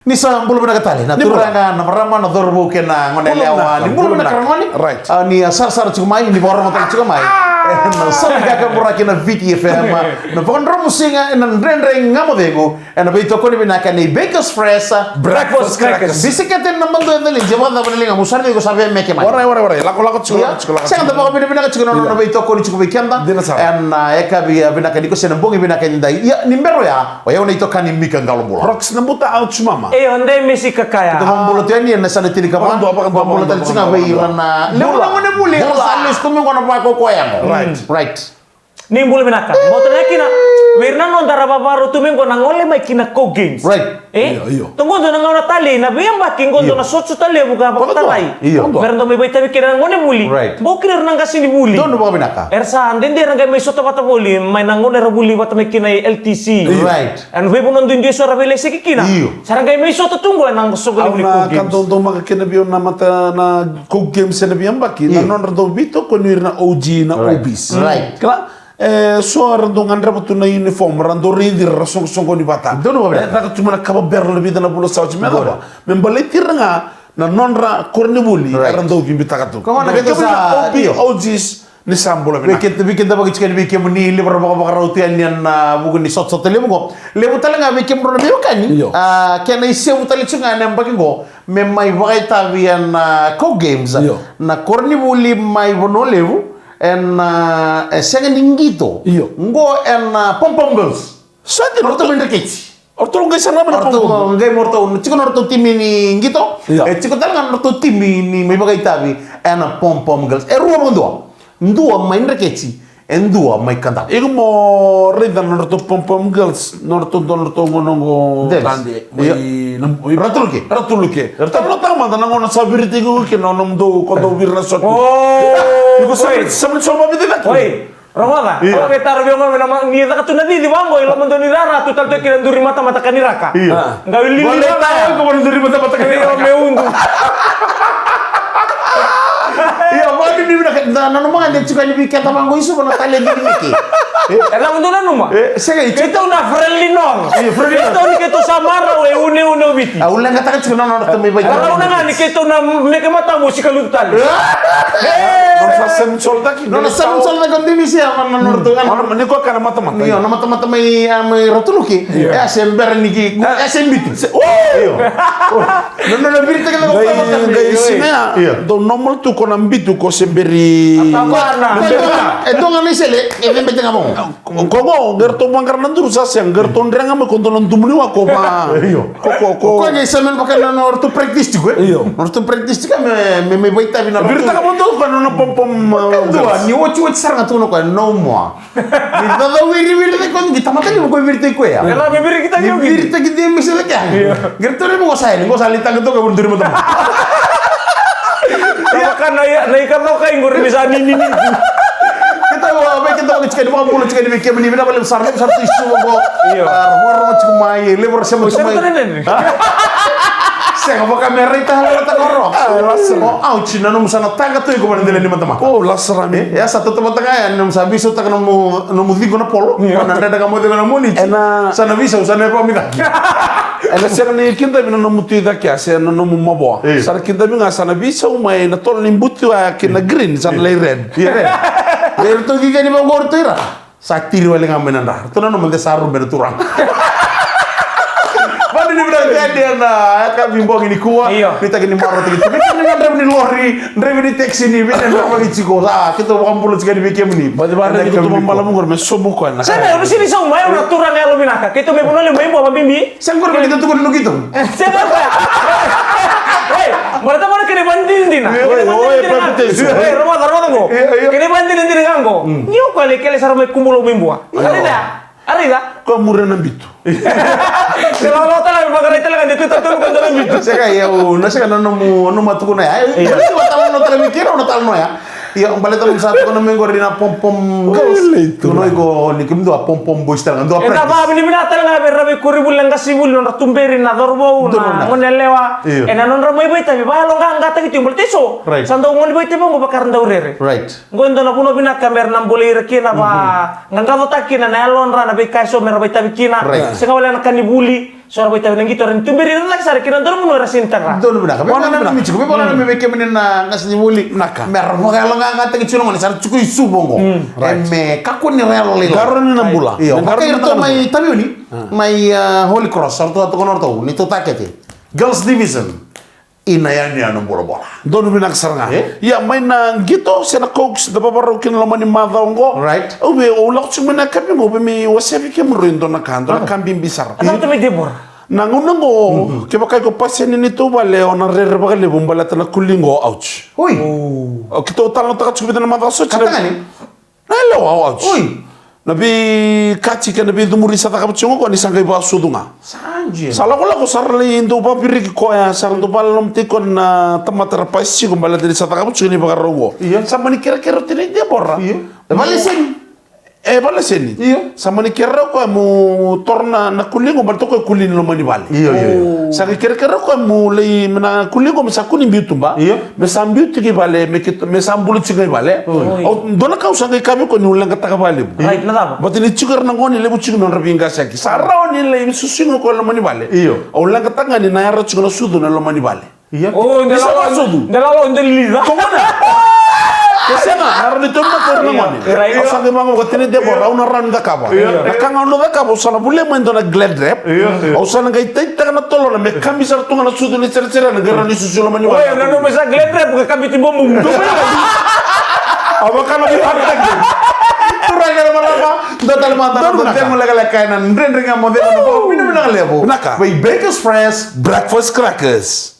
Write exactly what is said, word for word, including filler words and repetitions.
Ni sa bula vinaka tale na turaga, na marama, na cauravou kei na gone yalewa. Ni bula vinaka ragone. Right. A, ni a sarasara tiko mai, ni vakarorogo tale tiko mai. E, na Sala ni Kakaburaki na Viti F M. Na vakadromu siga ena Dredre Ga Mo Cegu. Ena veitokoni vinaka nei Bakers Fresh Breakfast Crackers. Bisikete na madu e cali, je vakacava na ligamu, sa na vei ko sa via meke mai. Warai, warai, warai. Lako, lako tiko, lako tiko, lako tiko. Sega da vakavinavinaka tiko na nona veitokoni tiko vei keda. Dina sara. Ena, a, yakavi, a, vinaka ni ko se na bogi vinaka ni dai. Ia, ni bero ya, o yau na itokani Mika Qalobula. Rocks na buta, au tu mama. E, o Dai Mesi Kakaya. Tou vakabula tu yani ena yasana tinikava. Vakabula, vakabula, vakabula tale tiko ga vei ira na levu na gone vuli era sa lesu tu mai qo na vakaukaua yago. Right. Right. Ni bula vinaka. Bau tale ga kina vei ira na noda ra vakarau tu mai qo na gole mai ki na Coke Games. Right. E? Io, io. Tou qo dua na gauna talei, na veiyabaki qo dua na sotsota levu ka vakatarai. Io. Me ra dau mai vakaitavi kina na gone vuli. Right. Bau kina ira na qasenivuli. Donu vakavinaka. Era sa dede ra qai mai sota vata voli mai na gauna era vuli vata mai kina i L T C. Right. Ena veivanua duidui eso era veileseki kina. Io. Sa ra qai mai sota tu qo ena soqoni vuli Coke Games. Au na ka dau domaka kina vei au na mata na Coke Games ena veiyabaki, na nodra dau veitokoni ira na O G, na O Bs. Right. Kila, e, so era dau gadreva tu na uniform, ra dau raici ira, ra soqosoqoni vata. Donu vakavinaka. E caka tu mai na kava barrel na vica na vula sa oti me cava. Me baleti ira ga na nodra koronivuli era dau vibitaka tu. Ko gona kei na O Bs, ni sa bula vinaka. Vei keda, vei keda vakaitikani vei kemuni, levu ra vakavakarau tu yani ena vuku ni sotasota levu qo. Levu tale ga vei kemudrau na veiwekani. Io. A, kena isevu tale tiko ga ena yabaki qo me mai vakaitavi ena Coke Games. Io. Na koronivuli mai Vanua Levu ena, e, sega ni qito. Io. Qo ena Pom Pom Girls. Sa dina, o ratou mai Dreketi. O ratou qai sara mai na Pom Pom. O ratou qai, o ratou tiko na ratou timi ni qito. Io. E tiko tale ga na ratou timi ni mai vakaitavi ena Pom Pom Girls. E rua vakadua. Dua mai Dreketi, e dua mai Kadavu. Iko mo raica na nodratou Pom Pom Girls, nodratou dua, nodratou gauna qo. Tade. Mai Ratuluke. Ratuluke. Ratuluke. Tamata mada na gauna sa viriti iko kina na nomudou, ko dou viri na sotu. Oi. Iko sa, sa mai soma viti cake. Oi. Rogoca, io. Au via tarovi au ga me na ma-, ni caka tu na cici vaqo i loma dua ni rara tu tale tu kina duri matamata ka ni raka. Io. Qai lili vaqo. Io, me udu. Io, vakanuinui vinaka, da nanuma ga de tiko yani vei keda vaqo i Suva na tale ni meke. E lako dua nanuma. E, sega i keitou na friendly nor. Io, friendly nor. Keitou ni keitou sa marau e uneune o Viti. Au leqataka tiko na nona tamai vai. Rarauna ga ni keitou na meke matamu sika lutu tale. Nona sa semi soltaki. Nona sa semi soltaki o Denisi a mana nona tu ga. Nona ni ko kana matamata. Io, na matamata mai, a, mai Ratuluke. Io. E a se bera ni ki, e a se bitu. Io. Nona na viritaki na matamata. Dou normal tu ko na bitu ko se beri. E toga na isele, e vembete ga mo. Ko qo, qai ratou vaqara na duru sa sega, qai ratou drega mai ko dua na dumu ni wako va. Io. Ko, ko, ko. Ko qai sa meni vaka na, na ratou practice tiko, e? Io. Na ratou practice tiko, me, me, me vakaitavi na ratou. Viritaka mo dou ko na, na Pom Pom, a, dua, ni otioti sara ga tu na ko, no more. Ni cacau wiriwiri de ko, ni tamata ni ko viritaki koya. Ela me viritaki. Ni viritaki de me se de kea. Io. Qai ratou ni mo sa, ni mo sa li taga toka, duri mo tama. Ia, ka na ia, na ika toka i qori ni sa ni, ni, ni. Keitou, a, vei keitou vakatikani, vakabula tikani vei kemuni, vinaka vakalevu sara, levu sara tu i Suva qo. Io. A, rogorogo tiko mai, levu ra sema tiko mai. Sega, vaka me rai tale na takoro. A, lasa. O, ouch, na nomu sa na taga tu iko mai na dela ni matamata. O, lasa rami. E, e, sa tautauvata ga ya, nomu sa veisautaka nomu, nomu ciqo na polo. Io. Na dredre ga mo cegu na moni. Ena. Sa na veisau, sa na vamita. Ena sega ni kidavi na nomu tu i cake, a se na nomu mavoa. Io. Sa na kidavi ga, sa na veisau mai na tolo ni buti oya kei na green, sa na lai red. Io, red. Io, ratou cici yani vaqo ratou ira. Sa tiri wale ga mai na dra. Ratou nanuma de sa rube na turaga. Vakanuinui vinaka yani ena yakavi bogi nikua. Io. Nuitaki ni marautaki tu. Vei kemuni na draiva ni lori, draiva ni taxi ni, vei na draiva ni tiko. Sa, keitou vakabula tiko yani vei kemuni. Baci vakaraici tu mabala mo qori me sobu koya na. Sa na, au na sini sau mai, au na turaga yalovinaka. Keitou mai Vanua Levu mai Bua, vabibi. Sega qori me keitou tukuna na keitou. Sega qori. Ei, baleta qori kena ivakadinadina. Oi, oi, palpitations. Ei, rogoca, rogoca qo. Io, io. Kena ivakadinadina ga qo. Mm. Ni o koya lai kele sara mai Kubulau mai Bua. Io. A raica? A raica? Ko muri na bitu. Se lolo tale, vakarai tale ga de tu tale tu ko na bitu. Sega, io, na sega na nomu, nomu a tukuna ya. Io. Io, se vakatalanoa tale vei keda, na talanoa ya. Io, baleta nomu sa tukuna mai qori na Pom Pom Girls. Oi, lei tu. Tukuna iko ni kemudou a Pom Pom Boys tale ga. Dua practice. Ena vakavinavinaka tale ga vei ira na veikoronivuli, na qasenivuli, nodra tuberi, na cauravou, na goneyalewa. Io. Ena nodra mai vakaitavi, vakayaloqaqataki tiko, baleta eso. Right. Sa dau gone vakaitavi qo vaka era dau rere. Right. Qo e dua na vanua vinaka me ra na bolei ira kina, vaqaqacotaki kina na yalodra, na veika eso me ra vakaitavi kina. Right. Sega wale na ka ni vuli. So ra vakaitavi na qito, ra ni tuberi ira cake sara ki na dua na vanua era sega ni tara. Donu vinaka. Me vaka na mimi tiko, me vaka na mimi vei kemuni na qasenivuli. Vinaka. Me ra vakayaloqaqataki tiko na gone, sa ra tiko i Suva oqo. E me kakua ni ra yalolailai. Qarauni na bula. Io, vaka iratou mai Taveuni, mai, a, Holy Cross, sa ratou a tukuna o ratou, ni tou takete. Girls Division. Ina yanuyanu bolabola. Donu vinaka sara ga. E? Ia, mai na qito se na Cokes da vavarau kina loma ni macawa oqo. Right. Au vei, au lako tiko mai na yakavi oqo, au vei me wasea vei kemudrou e dua na ka, dua na ka bibi sara. A cava tu mai Debora? Na gauna oqo, kevaka iko paseni ni tou vale, o na rere vakalevu baleta na kuli qo, ouch. Oi. O keitou talanoataka tiko vica na macawa sa oti. Katagani? Na yalewa, ouch. Oi. Na veika tiko, na veicumuri sa cakava tiko oqo ni sa qai vakasucu ga. Sa dina. Sa lakolako sara lai dau vakaviriki koya, sa ra dau vakalolomataki koya na tamata ra pasitiko baleta ni sa cakava tiko na ivakarau oqo. Io. Sa mani kerekere o tinai Debora. Io. E vale seni. E vale seni. Io. Sa mani kerea o koya mo toro na, na kuli qo, baleta o koya e kuli ni loma ni vale. Io, io, io. Sa qai kerekere o koya mo lai, me na kuli qo me sa kua ni biu tuba. Io. Me sa biu tiko i vale, me kito, me sa bula tiko ga i vale. Oi. Au, dua na ka au sa qai kaya vei koya niu leqataka vakalevu. Right, na cava? Baleta ni tiko era na gone levu tiko nodra veiqasiyaki. Sa rawa ni lai susugi o koya e loma ni vale. Io. Au leqataka ga ni na yara tiko na sucu na loma ni vale. Io. O, da lalo, da lalo, da lilica. Ko gona. Ko sega, na rawa ni tomi na koya na gone. Right. Au sa qai vaqo, ko tinai Debora, au na rawa ni cakava. Io. Na ka ga au na cakava, au sa na volia mai dua na glad wrap. Io, io. Au sa na qai taitaka na tolona, me kabi sara tu ga na sucu ni seresere, na qai rawa ni susu loma ni vale. Oi, na nomu sa glad wrap, ka kabi tu bomu. Au vaka na vei heart attack. Turaga na marama, dua tale mada na cegu lekaleka ena Dredre Ga Mo Cegu. Vinaka, vinaka levu. Vinaka. Vei Bakers Fresh Breakfast Crackers.